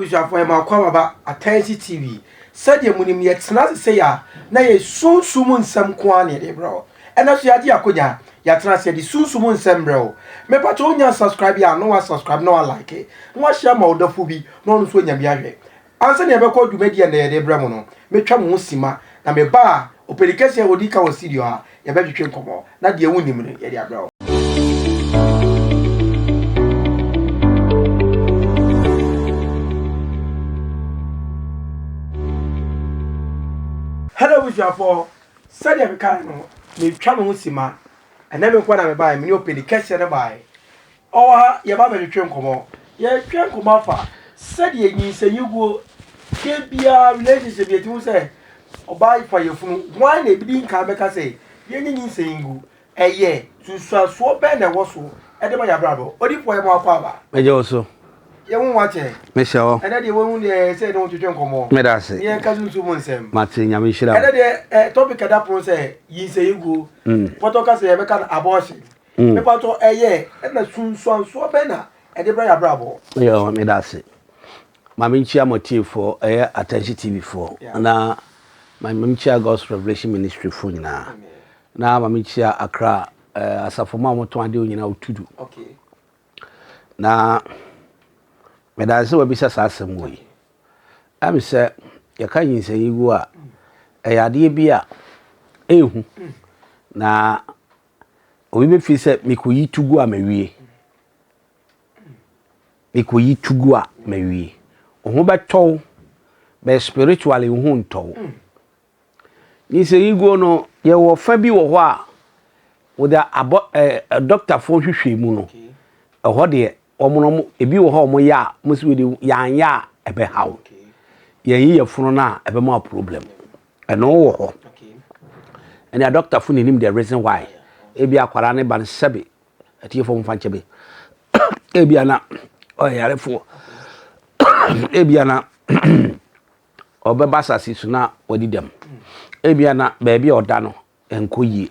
abusuafoɔ, yɛma akwaaba Atɛnsi TV. Sɛdeɛ munim, yɛtena ase sɛ yɛ a na yɛ sunsum nsɛm nko ara na yɛde brɛ wo. Ɛnɛ so yɛagye akonya, yɛatena ase yɛde sunsum nsɛm brɛ wo. Mepakyɛ wonya subscribe a na wa subscribe na wa like na wahyɛ ama wo dɔfo bi na ɔno nso anya bi ahwɛ. Ansa na yɛbɛkɔ dwumadi a nnɛ yɛde brɛ mo no, metwa mo ho sima na meba a, ɔpanin kɛseɛ a ɔdi ka wɔ studio ha, yɛbɛtwetwe nkɔmmɔ na deɛ wonnim no yɛde abrɛ wo. Hello abusuafoɔ, sɛdeɛ mekae no, metwa me ho sima. Ɛnɛ me nko na mebaeɛ, me ne ɔpanin kɛseɛ no baeɛ. Ɔwɔ ha, yɛba abɛtwetwe nkɔmmɔ. Yɛretwe nkɔmmɔ afa sɛdeɛ nyinsɛnyiguo da biara relationship yɛtumi hu sɛ ɔbaa fa yafunu. Hwan na ebi di nkan bɛka sɛ yɛnyɛ nyinsɛn ngu? Ɛyɛ nsunsuansoɔ bɛn na ɛwɔ so ɛde ma yɛn abrabɔ? Odiyifoɔ yɛ mo akɔ aba. Mɛgye wo so. Yɛn ho akyɛ. Mehyɛ hɔ. Ɛnɛ deɛ wɔn deɛ sɛ ɛne wo twetwe nkɔmmɔ. Meda ase. Ne yɛn ka sunsun mu nsɛm. Mate nyame nhyira. Ɛnɛ deɛ ɛ topic ɛda pono sɛ nyinsɛnyiguo. Pɔtɔ ka sɛ yɛbɛka no abortion. Mepatɔ ɛyɛ ɛna sunsuansoɔ bɛn na ɛde brɛ yɛn abrabɔ? Yo, meda ase. Ma menkyia mo atiefoɔ, ɛyɛ Attention TV foɔ, na ma menkyia God's Revelation Ministry foɔ nyinaa, na ma menkyia Accra eh, asafo mu a wɔtɔn adeɛ nyinaa Otudu. Okay. Na meda ase sɛ wabisa saa asɛm wɔ yi. Ɛm sɛ yɛka nyinsɛn gu a, ɛyɛ adeɛ bi a ɛhu na Obi bɛfiri sɛ mekɔyi to gu a mawie. Mekɔyi to gu a mawie. Wo ho bɛtɔ wo, but spiritually wo ho ntɔ wo. Nyinsɛnyi guo no, yɛwɔ fa bi wɔ hɔ a, wɔde abɔ ɛɛ dɔktafoɔ nhwehwɛmu no, ɛhɔ deɛ Wɔn no, wɔn, ebi wɔ hɔ a wɔyɛ a, wɔn si wei de yɛanyɛ a ɛbɛha wo. Yɛnyi yɛfunu no a ɛbɛma wo problem. Ɛno wɔ hɔ. Ɛne adɔktafo na nim the reason why. Ebi akwadaa ne ba no sɛbe atiefo mfa nkyɛ bi. Ebi ana ɔyɛ yarefoɔ. Ebi ana ɔbɛba asase so na wadi dɛm. Ebi ana baabi a ɔda no ɛnkɔ yie.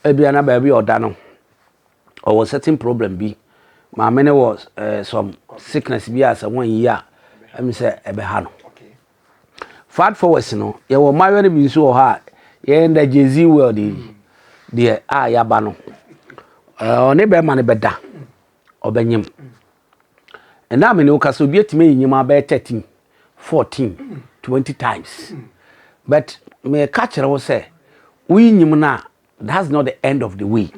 Ebia na baabi a ɔda no, ɔwɔ certain problem bi. Maame no wɔ eh, some sickness bi a sɛ wɔnyi a, ɛmi sɛ ɛbɛha no. Fast forward no, yɛwɔ mmaayewa no bi nso wɔ hɔ a, yɛn da Jay-Z world yi deɛ a yɛaba no, ɔne bɛrima no bɛda, ɔbɛnyem. Ɛnna a me ne wo kasa, obi atumi ayi nyem abɛyɛ 13, 14, 20 times. But meka kyerɛ wo sɛ, woyi nyem no a, that's not the end of the way.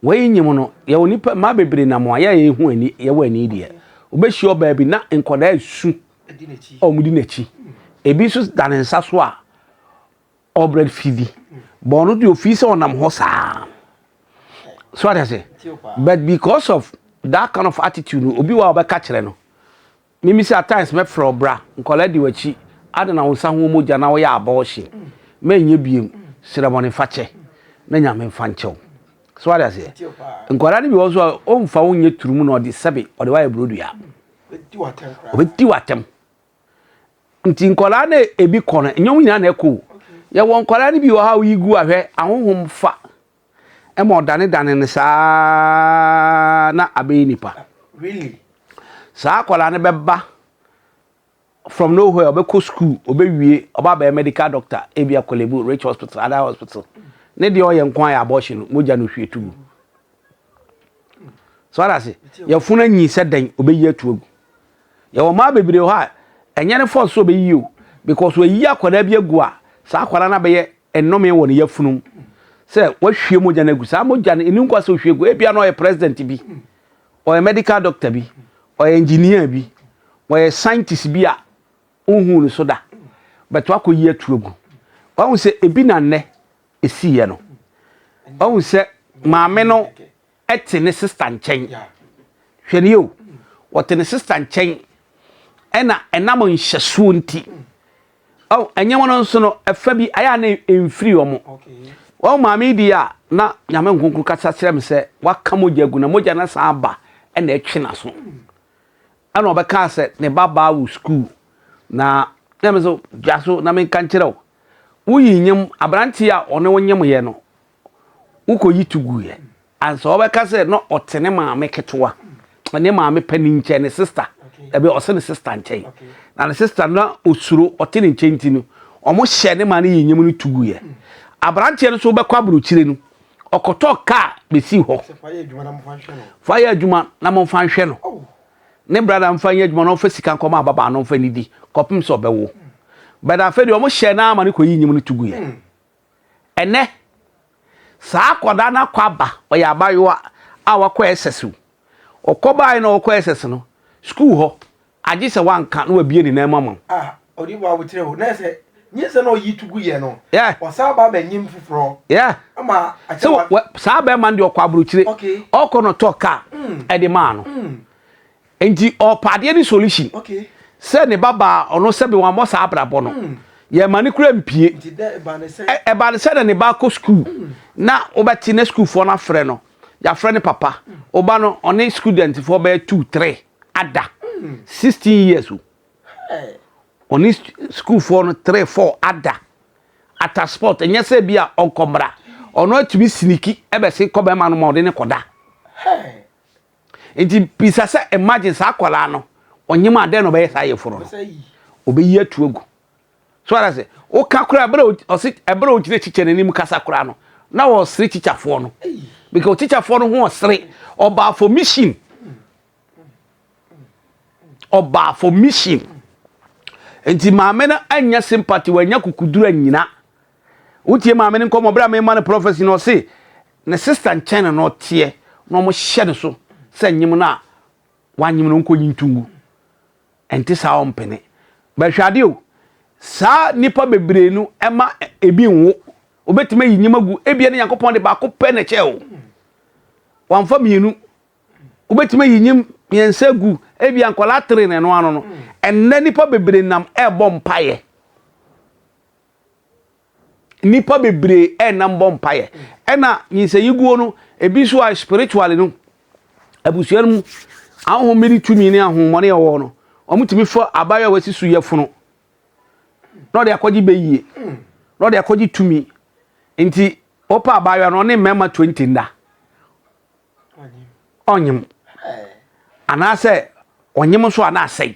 Woyi nyem no, yɛwɔ nipa mmaa bebree nam a yɛ yɛhu ani, yɛwɔ ani deɛ. Wobɛhyia ɔbaa bi na nkwadaa esu a wɔdi n'akyi. Ebi nso da ne nsa so a ɔbrɛ fidi. But ɔno deɛ ofii sɛ ɔnam hɔ saa. So ate ase? But because of that kind of attitude no, obi wɔ a ɔbɛka kyerɛ no. Mimi sɛ at times mɛfrɛ wo bra, nkwadaa di w'akyi, adɛn na wo nsa ho mogya na woyɛ abortion. Mɛnyɛ biem, srɛ bɔne fakyɛ na Nyame mfa nkyɛ wo. So ate aseɛ? Nkwadaa no bi wɔ nso a ɔmfa wo nyɛ turum na ɔde sɛbe ɔde wayɛ burodua. Ɔbɛdi w'atɛm. Nti nkwadaa no ebi kɔ no, ɛnyɛ wɔn nyinaa na ɛkɔ o. Yɛwɔ nkwadaa no bi wɔ ha a woyi gu ahwɛ ahonhom fa ɛma ɔdanedane no saa na abɛyɛ nipa. Really? Saa akwadaa no bɛba from nowhere, ɔbɛkɔ school, ɔbɛwie, ɔba abɛyɛ medical doctor, ebi Korle Bu, Ridge Hospital, other hospital. Ne deɛ ɔyɛ nko ayɛ abortion no, mogya no hwie to gu. So ada ase, yɛfono anyi sɛ dɛn, ɔbɛyi ato agu. Yɛwɔ mmaa bebree hɔ a, ɛnyɛ ne fault sɛ ɔbɛyi o, because wayi akwadaa bi agu a, saa akwadaa no abɛyɛ nnome wɔ ne yafunu mu. Sɛ wahwie mogya no agu, saa mogya no, ɛni nkwa sɛ ohwie gu. Ebia na ɔyɛ president bi, ɔyɛ medical doctor bi, ɔyɛ engineer bi, ɔyɛ scientist bi a wohuu no so da, but wakɔyi ato agu. Wahu sɛ ebi na nnɛ esiiɛ no. Wahu sɛ maame no te ne sista nkyɛn. Hwɛ nie o, ɔte ne sista nkyɛn ɛna ɛnam nhyɛsoɔ nti. Ɔ ɛnyɛ wɔn nso no ɛfa bi ayɛ a na ɛmfiri wɔn. Wɔn maame yi di a na Nyame nkonkron kasa kyerɛ me sɛ waka mogya agu na mogya no san aba ɛna ɛtwe n'aso. Ɛna ɔbɛkaa sɛ ne ba baa wɔ sukuu na na me so dwa so na menka nkyerɛ wo. Woyi nyem aberanteɛ a ɔne wo nyemyɛ no wokɔyi to guiɛ ansa wɔbɛka sɛ na ɔte ne maame ketewa ne maame panin nkyɛn ne sister. Ɛbi ɔsɛ ne sister nkyɛn. Na ne sister na osuro ɔte ne nkyɛn nti no, ɔmo hyɛ ne ma no yɛ nyɛm no tu gu yɛ. Aberanteɛ no so bɛkɔ aburokyire no, ɔkɔtɔ kaa bɛsi hɔ. Fa yɛ adwuma na momfa nhwɛ no. Oh. Ne brada mfa nyɛ adwuma na ɔmfa sika nkɔma ababaa no mfa nidi kɔpem sɛ ɔbɛwo. But afei deɛ ɔmo hyɛ no ama no kɔyi nyɛm no tu gu yɛ. Ɛnnɛ, saa akwadaa no akɔ aba, ɔyɛ abayewa a wakɔ SS o. Ɔkɔ baeɛ na ɔkɔ SS no, sukuu hɔ, agye sɛ wanka na wabie ne nan mu ama wo. Ah, ɔde bɔ abotire o. Na ɛsɛ nyinsɛn na ɔyi to gu yɛ no. Yeah. Ɔsan ba bɛnyim foforɔ. Yeah. Ama akyɛ wa. Saa bɛrima no deɛ ɔkɔ aburokyire. Okay. Ɔkɔ na ɔtɔ kaa. Ɛde maa no. Nti ɔpɛ adeɛ ne solution. Okay. Sɛ ne ba baa ɔno sɛbi wammɔ saa abrabɔ no. Mm. Yɛma ne kura mpie. Ɛba ne sɛ na ne ba kɔ sukuu. Na wobɛte na sukuufoɔ no afrɛ no. Yɛafrɛ ne papa. Ɔba no ɔne studentfoɔ bɛyɛ 2 3 ada. 16 years o. Ɔne sukuufoɔ no 3 4 ada. Ata sport ɛnyɛ sɛ bi a ɔnkɔ mmra. Ɔno atumi siniki ɛbɛse kɔ bɛrima no ma ɔde ne kɔda. Nti bisa sɛ imagine saa akwadaa no ɔnyem a dɛn na ɔbɛyɛ saa yɛforo no ɔbɛyi atu agu so ara sɛ woka koraa ɛberɛ ɔse ɛberɛ ɔgyina kyikyɛ n'anim kasa koraa no na ɔsere kyikyafoɔ no because kyikyafoɔ no ho ɔsere ɔbaa for mission ɔbaa for mission nti maame no anya sympathy wanya kukuduru anyina Wotie maame no nkɔmmɔ berɛ a mema no prophecy no ɔse ne sister nkyɛn na na ɔteɛ na ɔmo hyɛ no so sɛ nyem no a wanyem no ɔnkɔyi nto ngu. Ɛnte saa ɔmpene. Bɛhwɛ adeɛ o, saa nnipa bebree no ɛma ebi nwo. Obetumi ayi nyem agu, ebia ne Nyankopɔn de baako pɛ na ɛkyɛɛ o. Wamfa mmienu. Wobɛtumi ayi nyem mmiɛnsa agu, ebia nkwadaa tere na ɛno ano no. Ɛnnɛ nnipa bebree nam ɛrebɔ mpaeɛ. Nnipa bebree ɛnam bɔ mpaeɛ. Ɛna nyinsɛnyiguo no, ebi nso a spiritually no, abusua no mu, ahonhom bi ne tumi ne ahonhommɔne a ɛwɔ hɔ no, wɔtumi fa abaayewa a wasi so yɛfono na ɔde akɔgye bɛyie, na ɔde akɔgye tumi. Nti, wɔpɛ abaayewa no, ɔne mmarima 20 nda. Ɔnyem. Anaasɛ ɔnyem nso a na asɛe.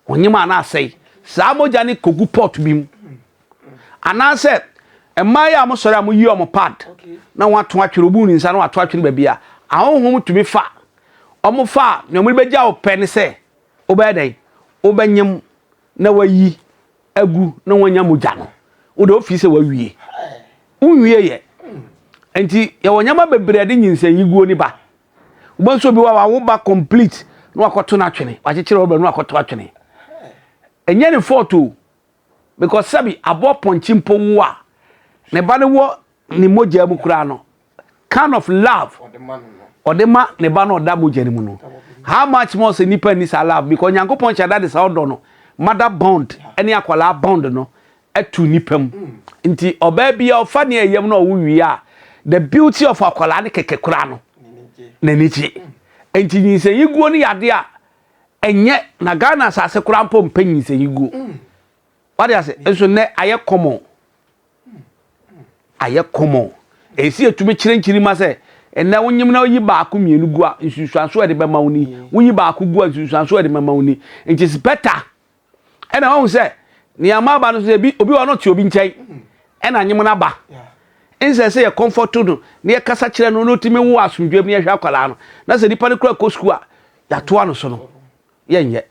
Ɔnyem a na asɛe. Saa mogya no kɔgu pot bi mu. Anaasɛ mmaa yi a wɔsɔre a wɔyi wɔn pad na wɔato atwere, obu ne nsa na wɔato atwere baabi a, ahonhom tumi fa. Wɔfa a, nea wɔde bɛgya wo pɛ ne sɛ wobɛyɛ dɛn? Wobɛnyem na wayi agu na wanya mogya no. Wo deɛ wofii sɛ wawie. Wonwie yɛ. Nti yɛwɔ nneɛma bebree a ɛde nyinsɛnyiguo ne ba. Wobɛhu sɛ obi wɔ wawo ba complete na wakɔto no atwene, wakyekyere rɔba na wakɔto atwene. Ɛnyɛ ne fault o, because sɛbi aboa pɔnkye mpo wo a, ne ba no wɔ ne mogya mu koraa no, kind of love ɔde ma ne ba no ɔda mogya no mu no. How much more sɛ nipa nni saa love because Nyankopɔn hyɛ da de saa ɔdɔ no, mother bond ne akwadaa bond no to nnipa mu. Nti ɔbaa bi a ɔfa nea ɛyam na ɔwo wie a, the beauty of akwadaa no kɛkɛ koraa no, n'ani gye. Nti nyinsɛnyiguo no yɛ adeɛ a ɛnyɛ na Ghana asase koraa mpo mpɛ nyinsɛnyiguo. Wade ase nso nnɛ ayɛ common. Ayɛ common. Ɛsi etumi kyerɛ nkyirima sɛ ɛnɛ wonyim na woyi baako mmienu gu a nsunsuanso a ɛde bɛma wo ni. Woyi baako gu a nsunsuanso a ɛde bɛma wo ni. Nti it's better ɛna wahu sɛ nea ama aba no sɛ ebi obi wɔ no te obi nkyɛn ɛna anyem no aba nsɛ sɛ yɛ comfort no na yɛkasa kyerɛ no na otumi wo asomdwoe mu na yɛhwɛ akwadaa no na sɛ nipa no kura kɔ sukuu a yɛatoa no so no yɛnyɛ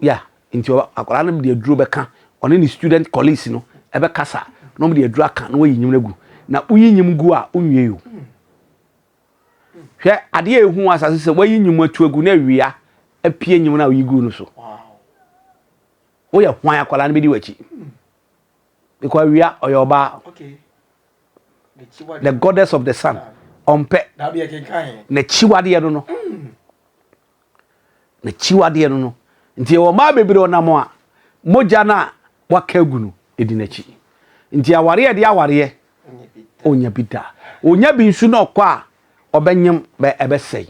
ya nti akwadaa no de aduro bɛka ɔne ne student colleagues no ɛbɛkasa na wɔn de aduro aka na wɔyi nyim no agu na woyi nyim gu a wonwie o. Hwɛ adeɛ a ɛhu wɔ asase sɛ wayi nnwuma atu agu na awia apue nnwuma no a woyi guu no so. Woyɛ hwan akwadaa no bɛdi w'akyi. Because awia ɔyɛ ɔbaa. The goddess of the sun. Ɔmpɛ. N'akyiwadeɛ no no. N'akyiwadeɛ no no. Nti yɛwɔ mmaa bebree ɔnam a mogya no a waka agu no ɛdi n'akyi. Nti awareɛ a ɛde awareɛ ɔnya bi da. Ɔnya bi nso na ɔkɔ a ɔbɛnyem bɛ ɛbɛsɛe.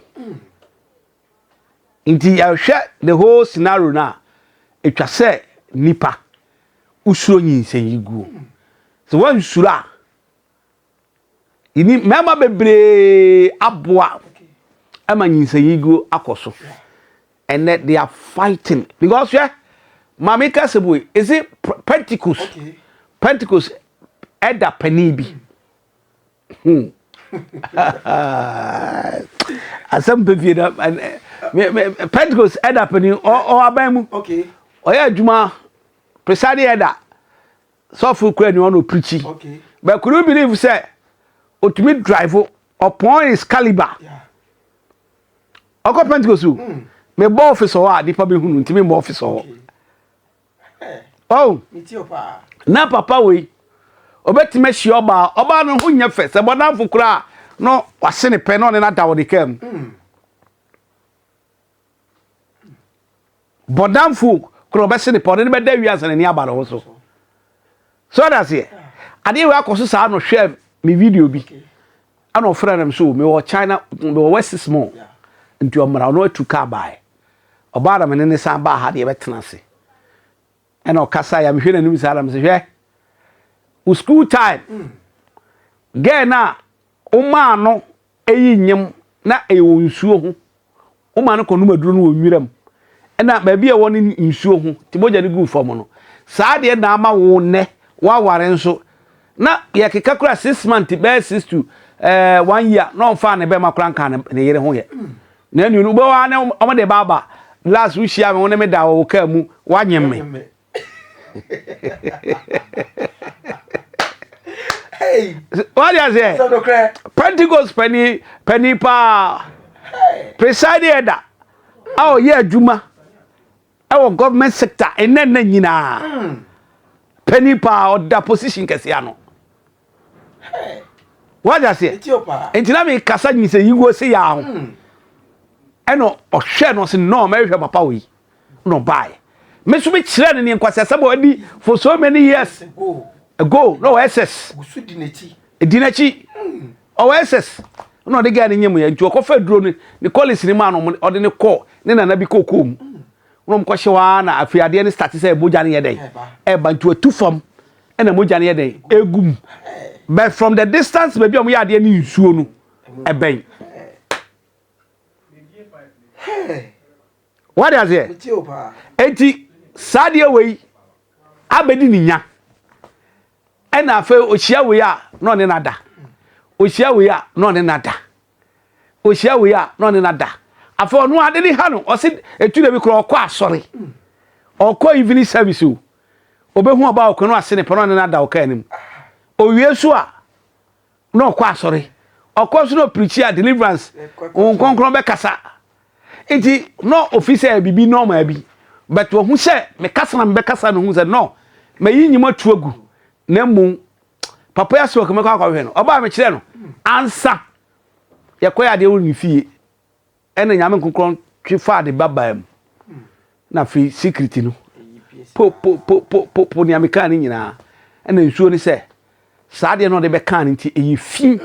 Nti yɛhwɛ the whole scenario no a ɛtwa sɛ nipa wosuro nyinsɛn yi guo. Sɛ wansuro a Yɛnim mmarima bebree aboa ma nyinsɛnyiguo akɔ so. Ɛnɛ they are fighting because hwɛ maame ka sɛ boi is it Pentecost? Okay. Pentecost ɛda panin bi. Hmm. Asɛm pɛ fie na Pentecost ɛda panin ɔ aban mu. Okay. Ɔyɛ adwuma presiding elder sɔfo kura ni ɔno preachi. Okay. But could you believe sɛ otumi drive upon his caliber? Yeah. Ɔkɔ Pentecost o. Me bɔ office hɔ a nipa bɛ hunu ntumi mbɔ office hɔ. Okay. Oh. Me ti o paa. Na papa wei obetumi ahyia ɔbaa ɔbaa no ho nyɛ fɛ sɛ bɔdanfo koraa na wase ne pɛ na ɔne no ada wɔ ne kaa mu. Bɔdanfo koraa ɔbɛse ne pɛ ɔne no bɛda wie ansa n'ani aba ne ho so. So ɔda aseɛ adeɛ wei akɔ so saa na ɔhwɛ me video bi ɛna ɔfrɛ nam so mewɔ China mewɔ West Small nti ɔmmra ɔno atu kaa baeɛ ɔbaa na mene ne san baa ha deɛ bɛtena ase ɛna ɔkasa ya mehwɛ n'anim saa na mesɛ hwɛ wo school time girl na womaa no ɛyi nyem na ɛyɛ wɔ nsuo ho womaa no kɔnom aduro no wɔ nwura mu ɛna baabi a ɛwɔ no nsuo ho nti mogya no gu fam no saa deɛ na ama wo nnɛ woaware nso na yɛkeka kora 6 months bɛyɛ 6 to 1 year na ɔmfa ne bɛma kora nka ne yere ho yɛ na ɛnu no wobɛwɔ ne ɔmo de baaba last wohyia me wo ne me da wɔ wo kaa mu woanyem me. Hey. Wade aseɛ Sɛ nokorɛ. Pentecost pani pani paa Hey. presiding elder a ɔyɛ adwuma ɛwɔ government sector ɛnɛ nna nyinaa pani paa ɔda position kɛseɛ ano. Hey. Wade aseɛ Me ti o paa. Nti na mekasa nyinsɛ yiguo se yɛ ho ɛna ɔhwɛ no ɔse no mɛhwɛ papa wei na ɔbaeɛ me nso mekyerɛ no ne nkwasiasɛm a ɔdi for so many years Go. ago na ɔwɔ SS. Gusu di n'akyi. Di n'akyi ɔwɔ SS na ɔde gaa ne nyam yɛ nti ɔkɔfa duro no ne college ne maa no ɔde ne kɔ ne nana bi kɔkɔɔ mu na ɔmo kɔhyɛ hɔ ara na afei adeɛ no start sɛ mogya no yɛ dɛn ɛba nti watu fam ɛna mogya no yɛ dɛn egu mu but from the distance baabi a ɔmo yɛ adeɛ ne nsuo no ɛbɛn. Hey. Wade aseɛ Me ti o paa. Eti saa adeɛ wei abɛdi ne nya ɛna afei ohyia wei a na ɔne no ada ohyia wei a na ɔne no ada ohyia wei a na ɔne no ada afei ɔno ade ne ha no ɔse etu da bi koraa ɔkɔ asɔre ɔkɔ evening service o obehu ɔbaa ɔkɔ no ase ne pɛ na ɔne no ada ɔka anim owie so a na ɔkɔ asɔre ɔkɔ so na ɔpreach a deliverance wɔn nkɔnkɔn bɛkasa nti na ofi sɛ bibi normal bi but ohun sɛ mekasa na mebɛkasa na ohun sɛ no mayi nyima tu agu na mmom papa yi asɛ ɔkɛmɛkɔ akɔhwɛ no ɔbaa mekyerɛ no ansa yɛkɔyɛ adeɛ wɔ ne fie ɛna Nyame nkonkron twe fa ade ba baa mu na afei secret no po po po po po po nea mekaa ne nyinaa ɛna nsuo ne sɛ saa adeɛ no ɔde bɛkaa no nti ɛyɛ fi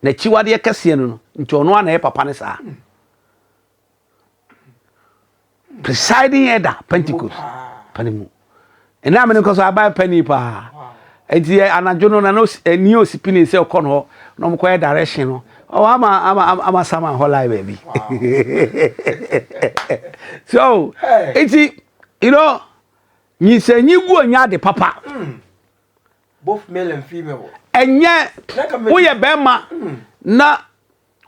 n'akyiwadeɛ kɛseɛ no no nti ɔno ana ɛyɛ papa ne saa presiding elder Pentecost pani mu ɛnna amene nkɔ so aban pani paa nti anadwo no na no ni osi pini sɛ ɔkɔ no hɔ na ɔmo kɔyɛ direction no ɔwɔ ama ama ama sama hɔ line baabi so nti nyinsɛnyi gu onya ade papa. Both male and female. Ɛnyɛ woyɛ bɛrima na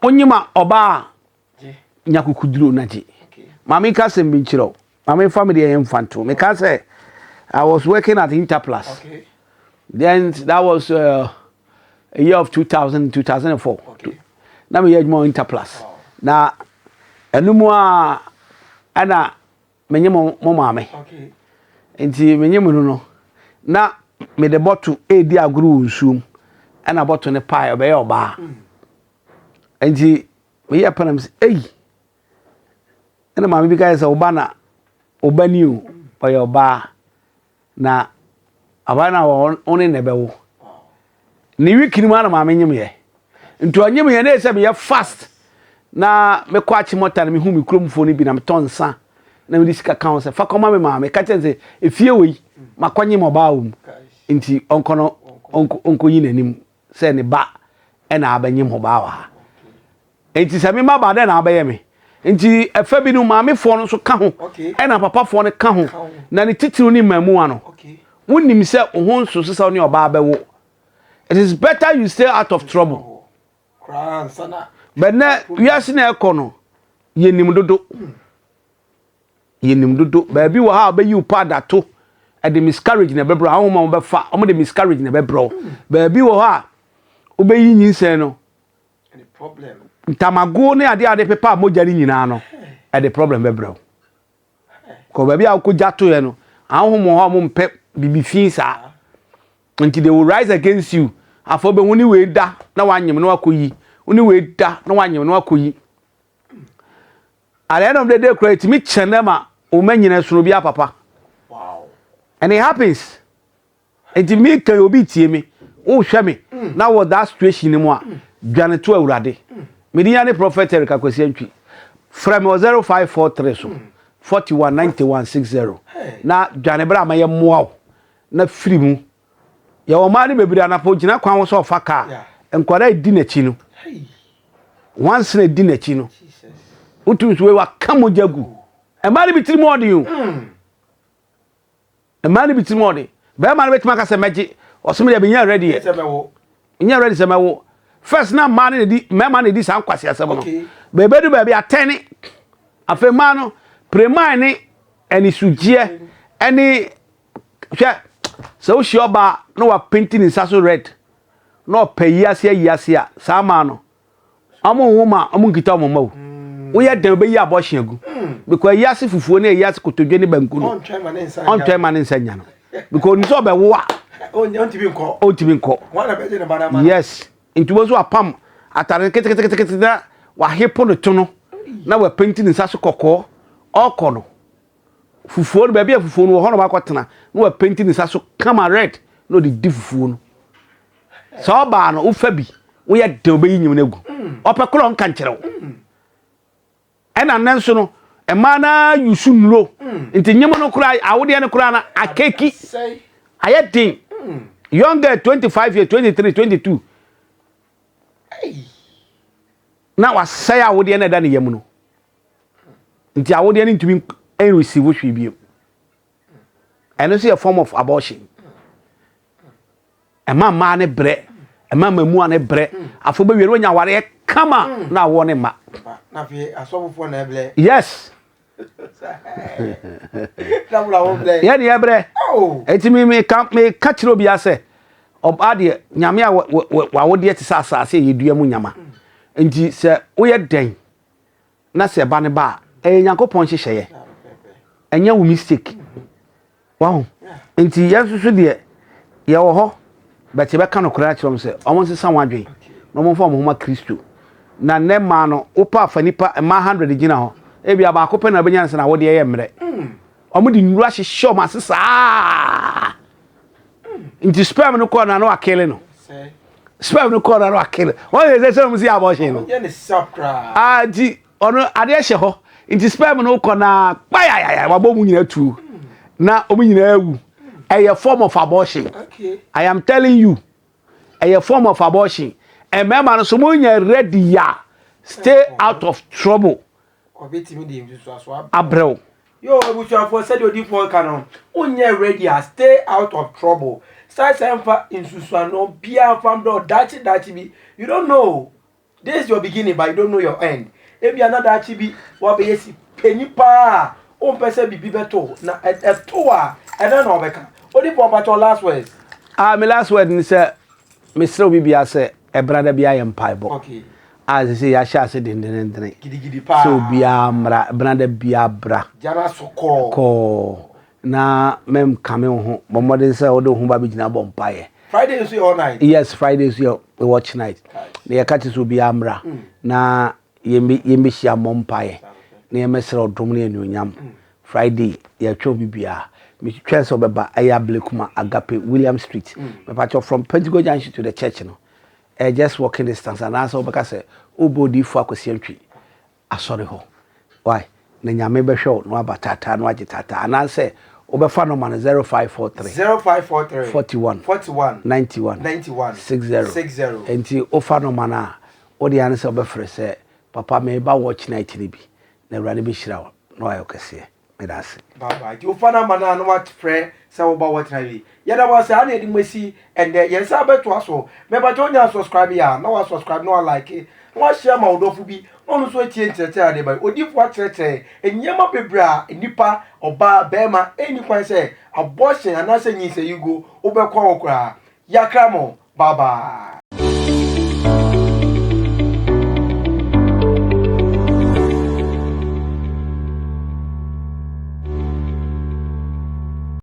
onyima ɔbaa nya kukuduro na gye maame ka sɛm bi nkyerɛ wo maame nfa mi deɛ yɛn nfa nto meka sɛ I was working at Interplus. Then that was a year of 2000 2004. Na meyɛ adwuma wɔ Interplus na ɛno mu a ɛna menye mo maame nti menye mo no na mede bɔto edi agorɔ wɔ nsuom ɛna bɔto ne pae ɔbɛyɛ ɔbaa nti meyɛ pɛ na mesɛ eyi ɛna maame bi ka yɛ sɛ ɔba na ɔba ni o ɔyɛ ɔbaa na ɔbaa na ɔne na ɛbɛwo ne week ni mu ana maame nyim yɛ nti ɔnyim yɛ ne yɛ sɛ meyɛ fast na mekɔ Achimota na mehu me kuromfoɔ no bi na metɔ nsa na mede sika ka ho sɛ fa kɔma me maame ka kyerɛ sɛ efie wɔ yi makɔnyim ɔbaa wɔ mu nti ɔnkɔ no ɔnkɔyi n'anim sɛ ne ba ɛna abɛnyim ɔbaa wɔ ha. Enti sɛ me mma ba dɛn na wobɛyɛ me? Nti ɛfa bi no maamefoɔ no nso ka ho ɛna papafoɔ no ka ho na ne titiriw ne mmamuwa no. Wonim sɛ wo ho nso sɛ wo ne ɔbaa bɛwo. It is better you stay out of trouble. But nɛ wiase na ɛkɔ no yɛnim dodo. Yɛnim dodo. Baabi wɔ ha a wobɛyi wo pad ato ɛde miscarriage na ɛbɛbrɛ ahoma wɔbɛfa wɔn de miscarriage na ɛbɛbrɛ wo. Baabi wɔ hɔ a wobɛyi nyinsɛn no Ntamagow ne adeɛ a wɔde pepa mogya no nyinaa no, ɛde problem bɛbrɛ wo. Kɔ baabi a wokɔgya toeɛ no, ahonhom wɔ hɔ a wɔmpɛ biribi fi saa. Nti they will rise against you. Afei wobɛhu ne wei da na wanyem na wakɔyi, wo ne wei da na wanyem na wakɔyi. At the end of the day koraa ɛtumi kyɛn dɛ ma wo mma nyina sono bi apapa. And it happens. Nti me kan obi tie me, wo hwɛ me na wɔ that situation no mu a, dwane to Awurade. Me din ne Prophet Eric Akwasi Antwi. Frɛ me wɔ 0543 so 41 91 60 na dwane bra ma yɛ mmoa wo na firi mu. Yɛwɔ mmaa no bebree anapɔ gyina kwan ho sɛ ɔfa kaa, nkwadaa edi n'akyi no, wansena edi n'akyi no, wotumi so wei waka mogya gu. Mmaa no bi tirim ɔden o. Mmaa no bi tirim ɔden. Bɛrima no bɛtumi aka sɛ mɛgye. Ɔsɛ me deɛ menyɛ ready yɛ. Menyɛ ready sɛ mɛwo. First na mmaa no na di mmarima na di saa nkwasi asɛm no. Bɛbɛdu baabi atɛne. Afei mmaa no preman ne anisugyeɛ ɛne hwɛ sɛ wohyia ɔbaa na wapenti ne nsa so red na ɔpɛ yi ase ayi ase a saa mmaa no Ɔmo nwo ma ɔmo nkita ɔmo mma o. Woyɛ dɛn obeyi abortion agu. Because ayi ase fufuo ne ayi ase kotodwe ne banku no. Ɔntwɛn ma ne nsa nya no. Because onim sɛ ɔbɛwo a. Ɔntumi nkɔ. Ɔntumi nkɔ. Yes. Nti wɔn nso apam atare keteketekete na wahepo ne to no na wapenti ne nsa so kɔkɔɔ ɔkɔ no. Fufuo no baabi a fufuo no wɔ hɔ na wakɔtena na wapenti ne nsa so kama red na ɔde di fufuo no. Sɛ ɔbaa no wofa bi woyɛ dɛ wobɛyi nyim no agu. Ɔpɛ korɔ ɔnka nkyerɛ wo. Ɛna nnɛ nso no mmaa no ara yusu nnuro nti nyim no koraa awodeɛ no koraa no akeki ayɛ den. Young girl 25 years 23 22 na wasɛe awodeɛ no ɛda ne yam no nti awodeɛ no ntumi nreceive hwee bio. Ɛno nso yɛ form of abortion. Ɛma mmaa no brɛ, ɛma mmaamua no brɛ. Afei wobɛwie no woanya awareɛ kama mm. na awoɔ ne mma. Yes. Yɛne yɛbrɛ. Enti meka meka kyerɛ obiara sɛ ɔbaa deɛ nyame a wawodeɛ te sɛ asase a yɛdua mu nyama. Nti sɛ woyɛ dɛn na sɛ ɛba no ba a ɛyɛ Nyankopɔn nhyehyɛeɛ. Ɛnyɛ wo mistake. Wahu? Nti yɛn nso so deɛ, yɛwɔ hɔ, but yɛbɛka nokorɛ akyerɛ wɔn sɛ, wɔn nsesa wɔn adwene, na wɔn mfa wɔn ho ma Kristo. Na nnɛ mmaa no, wopɛ afa nipa mmaa hundred gyina hɔ, ebia baako pɛ na wobɛnya no sɛ n'awodeɛ yɛ mmerɛ. Wɔn de nnuro ahyehyɛ wɔn ase saa. Nti sperm no kɔɔ na na wakele no. Sperm no kɔɔ na na wakele. Wɔn yɛ sɛ sɛ wɔn si abortion no. Ah, nti Ɔno adeɛ hyɛ hɔ nti sperm no kɔ na kpayayaya wabɔ mu nyinaa tuo na wɔn nyinaa awu. Ɛyɛ form of abortion. I am telling you ɛyɛ form of abortion. Mmarima no so mo nyɛ ready ya stay out of trouble. Abrɛw. Yo abusuafoɔ sɛdeɛ odifoɔ ka no wonyɛ ready a stay out of trouble. Saa sɛ nfa nsusuano biara nfa mbrɛ daakye daakye bi you don't know. This is your beginning but you don't know your end. Ebia na daakye bi wabɛyɛ si panyin paa a wompɛ sɛ biribi bɛto na ɛto a ɛdɛn na wɔbɛka. Odifoɔ mpakyɛw last words. Ah, me last word ni sɛ mesrɛ obi bia sɛ ɛbra da bia yɛ mpaebɔ. Okay. A sɛ sɛ yɛahyɛ ase dendenendene. Gidigidi paa. Sɛ obiara mmra, bra da bia bra. Gyana so kɔɔ. Kɔɔ. Na mɛnkame wo ho. Bɔ mmɔden sɛ wode wo ho ba bɛgyina bɔ mpaeɛ. Friday nso yɛ all night. Yes, Friday nso yɛ watch night. Na yɛka kyerɛ sɛ obiara mmra mm. na yɛmbɛhyia mmɔ mpaeɛ na yɛmmɛsrɛ ɔdom ne anuonyam. Mm. Friday yɛtwɛn obi biara. Metwɛn sɛ ɔbɛba ɛyɛ Ablekuma Agape William Street. Mm. Mepakyɛ from Pentecost Junction to the church no. Ɛyɛ just walking distance anaasɛ wobɛka sɛ wobɛ odiyifoɔ Akwasi Antwi. Asɔre hɔ wai na Nyame bɛhwɛ wo na waba taataa na wagye taataa anaasɛ wobɛfa nɔma no 0543 0543 41 41 91 91 60 60. Enti wofa nɔma no a wode ara ne sɛ wobɛfrɛ sɛ Papa meba watch night no bi na Awurade bɛhyira wo na wayɛ wo kɛseɛ. Meda ase. Bye bye. Nti wofa number no a na wafrɛ sɛ woba watch night bi. Yɛda mo ase ha na yɛde mo asi ɛndɛ. Yɛn san bɛtoa so. Mepakyɛ wonya subscribe yɛ a na wa subscribe na wa like na wa share ma wo dɔfo bi na ɔno nso atie nkyerɛkyerɛ a yɛde ba yi. Odiyifoɔ akyerɛkyerɛ nneɛma bebree a nnipa, ɔbaa, barima ɛnni kwan sɛ abortion anaasɛ nyinsɛn yi guo wobɛkɔ hɔ koraa. Yɛakra mo. Bye bye.